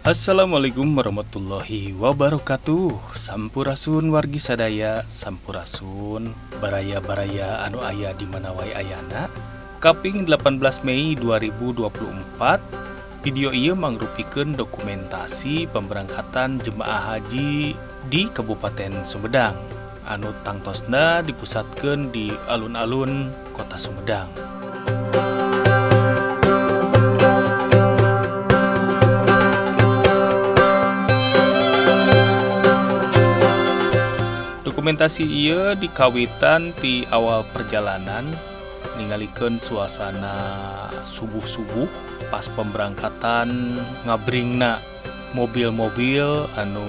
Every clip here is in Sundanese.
Assalamualaikum warahmatullahi wabarakatuh. Sampurasun wargi sadaya, sampurasun baraya-baraya anu aya di mana wae ayana. Kaping 18 Mei 2024, video ieu mangrupikeun dokumentasi pemberangkatan jemaah haji di Kabupaten Sumedang anu tangtosna dipusatkeun di alun-alun Kota Sumedang. Dokumentasi ieu dikawitan ti awal perjalanan ningalikeun suasana subuh-subuh pas pemberangkatan ngabringna mobil-mobil anu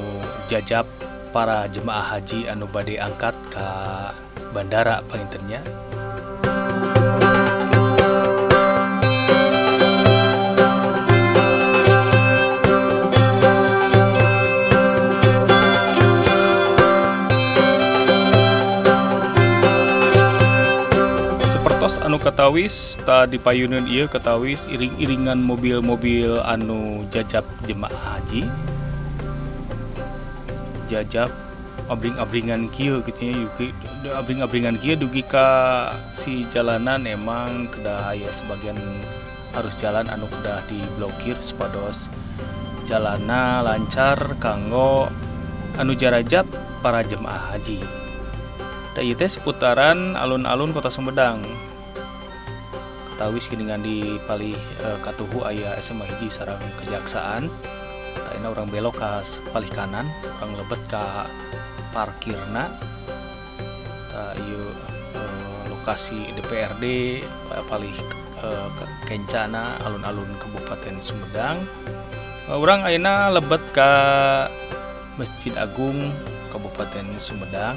jajap para jemaah haji anu bade angkat ka bandara panginten nya. Sapertos anu katawis ta dipayuneun ieu katawis iring-iringan mobil-mobil anu jajap jemaah haji, jajap abring-abringan kieu kitu nya, yuki abring-abringan kieu dugi ka si jalanan. Emang kedah aya sebagian arus jalan anu kedah diblokir supados jalana lancar kanggo anu jarajap para jemaah haji. Tah ieu teh seputaran alun-alun Kota Sumedang. Katawis geuningan di palih katuhu aya SMA 1 sareng kejaksaan. Tah ayeuna urang belok ka palih kanan, urang lebet ka parkirna. Tah ieu lokasi DPRD palih kencana alun-alun Kabupaten Sumedang. Urang ayeuna lebet ka Masjid Agung Kabupaten Sumedang.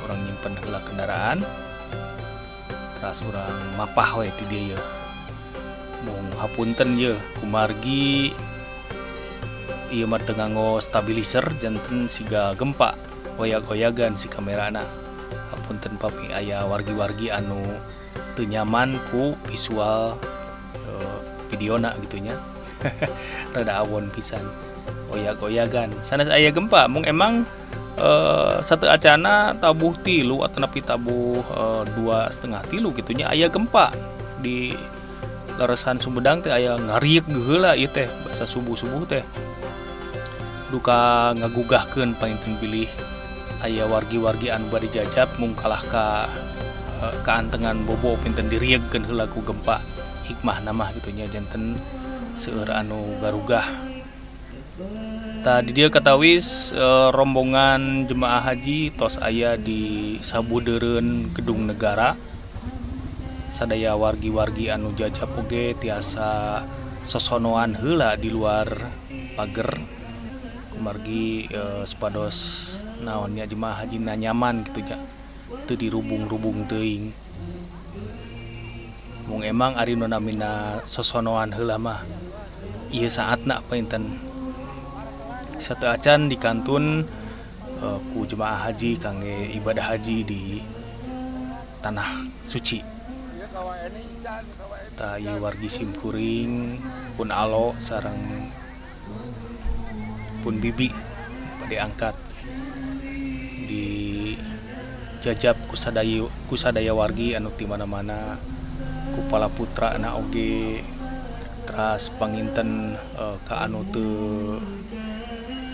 Urang nyimpen heula kendaraan, teras urang mapah we ti dieu yeuh. Mung hapunten yeuh kumargi ieu mah teu nganggo stabilizer janten siga gempa oyag-oyagan si kamerana. Hapunten pami aya wargi-wargi anu teu nyaman ku visual videona gitu nya. Rada awon pisan oyag-oyagan sanes aya gempa, mung emang satu acana tabuh 3 atau nepi tabuh 2,5 3 gitu nya aya gempa di leresan Sumedang teh, aya ngariek geheula ieu teh basa subuh-subuh teh duka ngagugahkeun panginten bilih aya wargi-wargi anu bade jajap mung kalah ka kaantengan bobo pinten diriegkeun heula ku gempa. Hikmah mah gitu nya, janten seueur anu garugah. Tah di dieu katawis rombongan jemaah haji tos aya di sabudeureun Gedung Negara. Sadaya wargi-wargi anu jajap oge tiasa sosonoan heula di luar pager kumargi supados naon nya jemaah haji na nyaman gitu nya, teu dirubung-rubung teuing. Mung emang ari nu namina sosonoan heula mah ieu saatna panginten satu acan dikantun ku jemaah haji kangge ibadah haji di tanah suci. Tah ieu wargi simkuring pun alo sareng pun bibi bade angkat di jajap kusadaya wargi anu ti mana-mana, ku pala putra na oge, teras panginten ka anu teu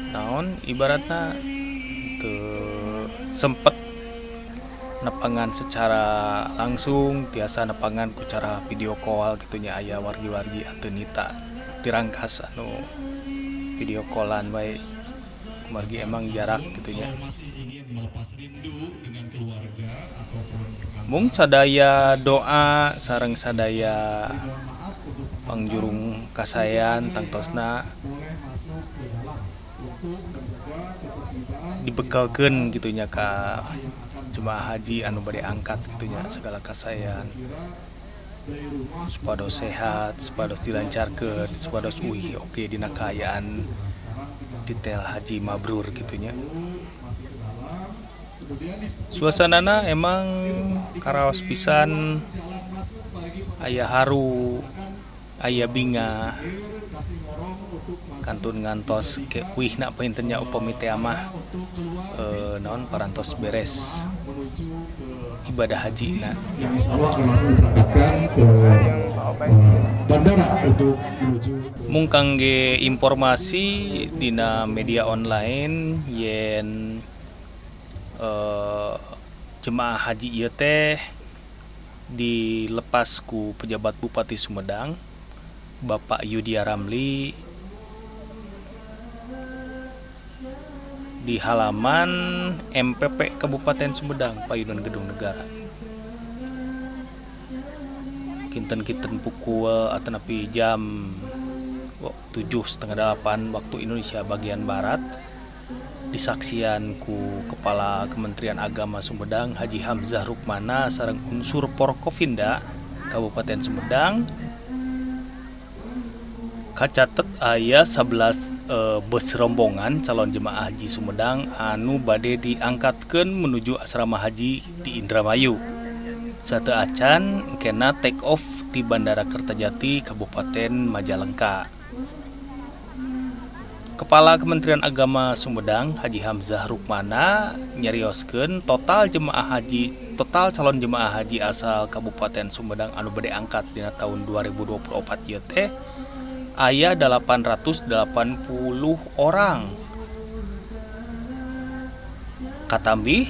naon ibaratna teu sempet nepangan secara langsung tiasa nepangan ku cara video call gitu nya. Aya wargi-wargi ateunita tirangkas anu video callan bae kumargi emang jarak gitu nya. Mung sadaya doa sareng sadaya pangjurung kasayan tangtosna dibekalkeun gitu nya ka jemaah haji anu bade angkat gitu nya, segala kasayan supados sehat, supados dilancarkeun, supados uih oge dina kaayaan titel haji mabrur gitu nya. Suasanana emang karaos pisan, aya haru, aya bingah. Kantun ngantos ke uihna panginten nya upami teh mah naon parantos beres ibadah haji na. Yang insya Allah akan langsung diberangkatkan ke bandara untuk menuju ke Mung kangge informasi dina media online yen jemaah haji ieu teh dilepas ku pejabat Bupati Sumedang, Bapak Yudia Ramli, di halaman MPP Kabupaten Sumedang, Payunan Gedung Negara. Kinten-kinten pukul atanapi jam 7.30 waktu Indonesia bagian Barat, disaksian ku Kepala Kementerian Agama Sumedang Haji Hamzah Rukmana sareng unsur Forkopimda Kabupaten Sumedang. Kacatet aya 11 bus rombongan calon jemaah haji Sumedang anu bade diangkatkeun menuju asrama haji di Indramayu. Sateuacan kena take off di Bandara Kertajati Kabupaten Majalengka. Kepala Kementerian Agama Sumedang Haji Hamzah Rukmana nyarioskeun total calon jemaah haji asal Kabupaten Sumedang anu bade angkat dina tahun 2024 ieu teh aya 880 orang. Katambih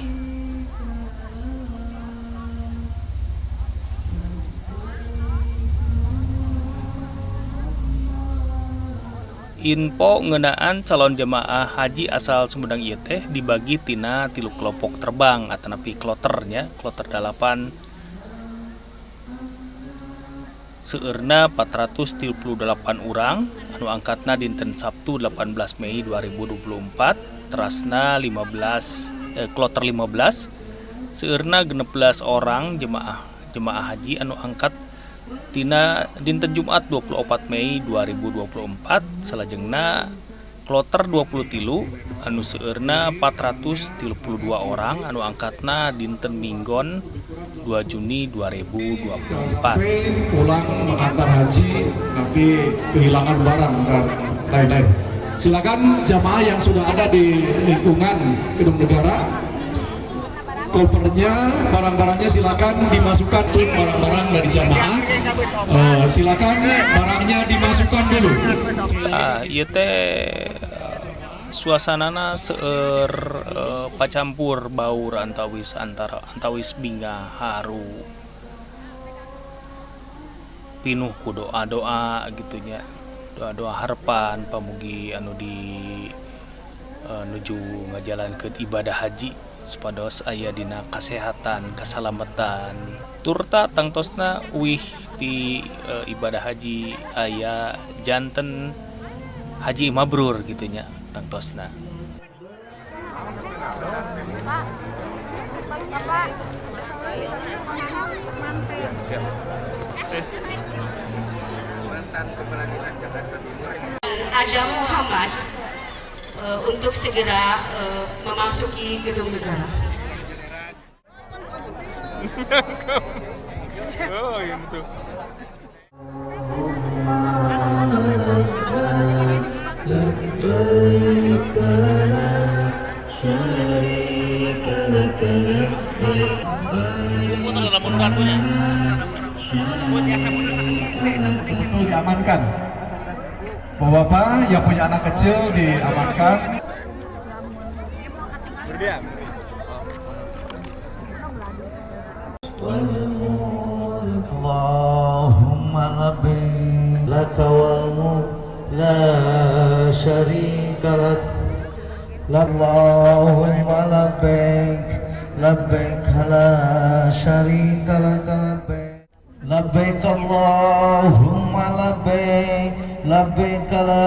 info ngeunaan calon jemaah haji asal Sumedang ieu teh dibagi tina 3 kelompok terbang atanapi kloternya, kloter 8 seueurna 438 urang anu angkatna dinten Sabtu 18 Mei 2024, terasna 15, kloter 15 seueurna 16 orang jemaah haji anu angkat tina dinten Jumat 24 Mei 2024, salajengna kloter 23 anu seueurna 432 orang anu angkatna dinten Minggon 2 Juni 2024. Sampai pulang mengantar haji nanti kehilangan barang dan lain-lain. Silakan jamaah yang sudah ada di lingkungan Gedung Negara, kopernya, barang-barangnya silakan dimasukkan dulu, barang-barang dari jamaah. Silakan barangnya dimasukkan dulu. Ieu teh suasanana seueur pacampur baur antawis antara antawis bingah haru pinuh ku doa-doa gitunya, doa-doa harapan pamugi anu di nuju ngajalankeun ibadah haji supados aya dina kasehatan, kasalamatan, turta tangtosna uih ti ibadah haji aya janten haji mabrur gitunya tangtosna. Adam Muhammad untuk segera memasuki Gedung Negara. Oh, iya betul. Betul diamankan. Bapak-bapak yang punya anak kecil diamankan. Allahumma labbaik laka wal mulk la syarika lak. Allahumma labbaik labbaik la syarika lak labbaik. Labbaik Allahumma labbaik labbaik la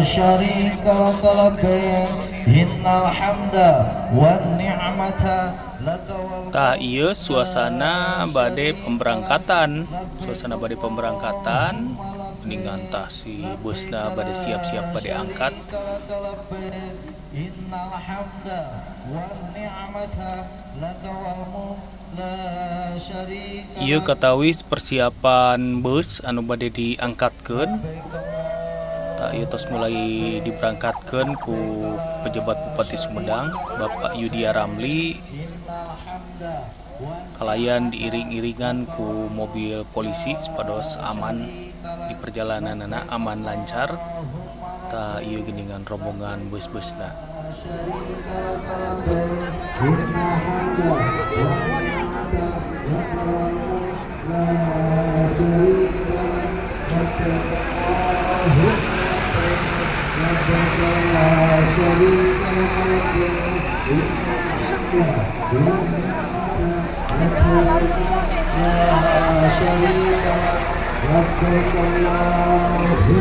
syarika lak labbaik. Innal hamda wan ni'mata laka wal Tah ieu suasana bade pemberangkatan. Suasana bade pemberangkatan geuningan tah si busna bade siap-siap bade angkat. Innal hamda wan ni'mata laka wal mulk la syarika Ieu katawis persiapan bus anu bade diangkatkeun. Tah ieu tos mulai diberangkatkeun ku pejabat Bupati Sumedang Bapak Yudia Ramli kalayan diiring-iringan ku mobil polisi supados aman di perjalananana, aman lancar. Tah ieu geuningan rombongan bus-busna.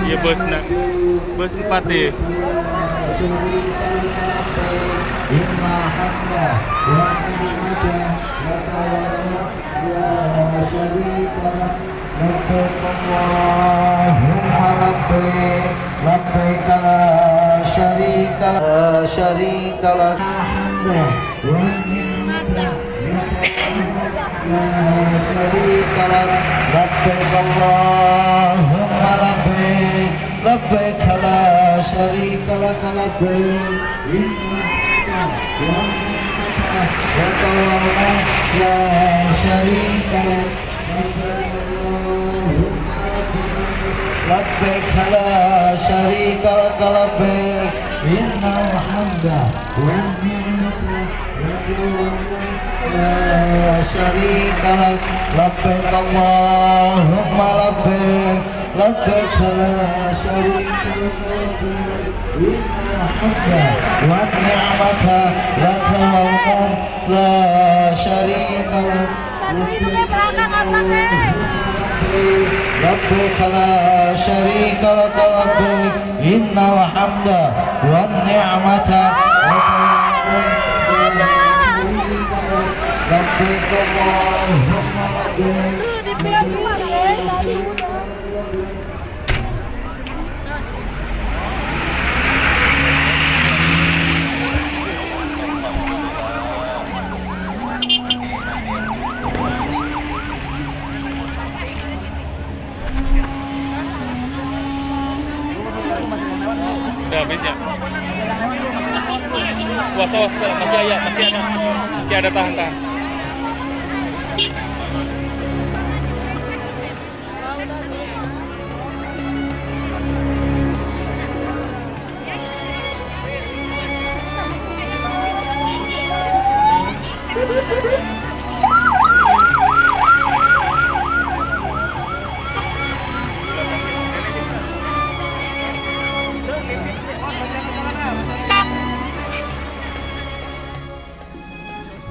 Iya bus nak, bus 4 ya. Udah habis ya? Wah, awas, masih ada tahan-tahan.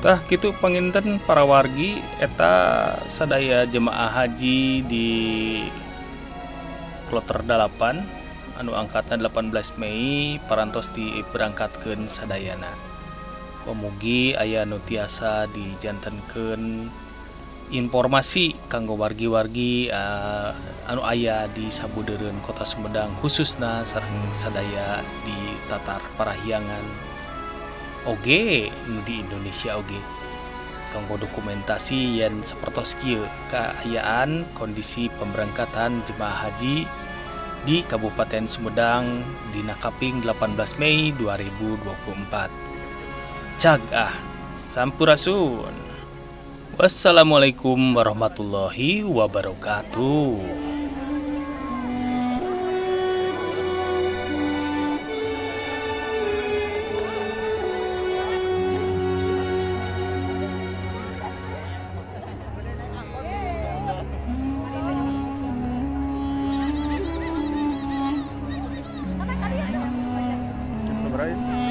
Tah kitu panginten para wargi eta sadaya jemaah haji di kloter 8 anu angkatan 18 Mei parantos diberangkatkeun sadayana. Mugi aya nu tiasa dijantenkeun informasi kanggo wargi-wargi anu aya di sabudeureun Kota Sumedang khususna sareng sadaya di Tatar Parahyangan oge nu di Indonesia oge kanggo dokumentasi yen sapertos kieu kaayaan kondisi pemberangkatan jemaah haji di Kabupaten Sumedang dina kaping 18 Mei 2024. Cag ah, sampurasun. Wassalamualaikum warahmatullahi wabarakatuh. Right.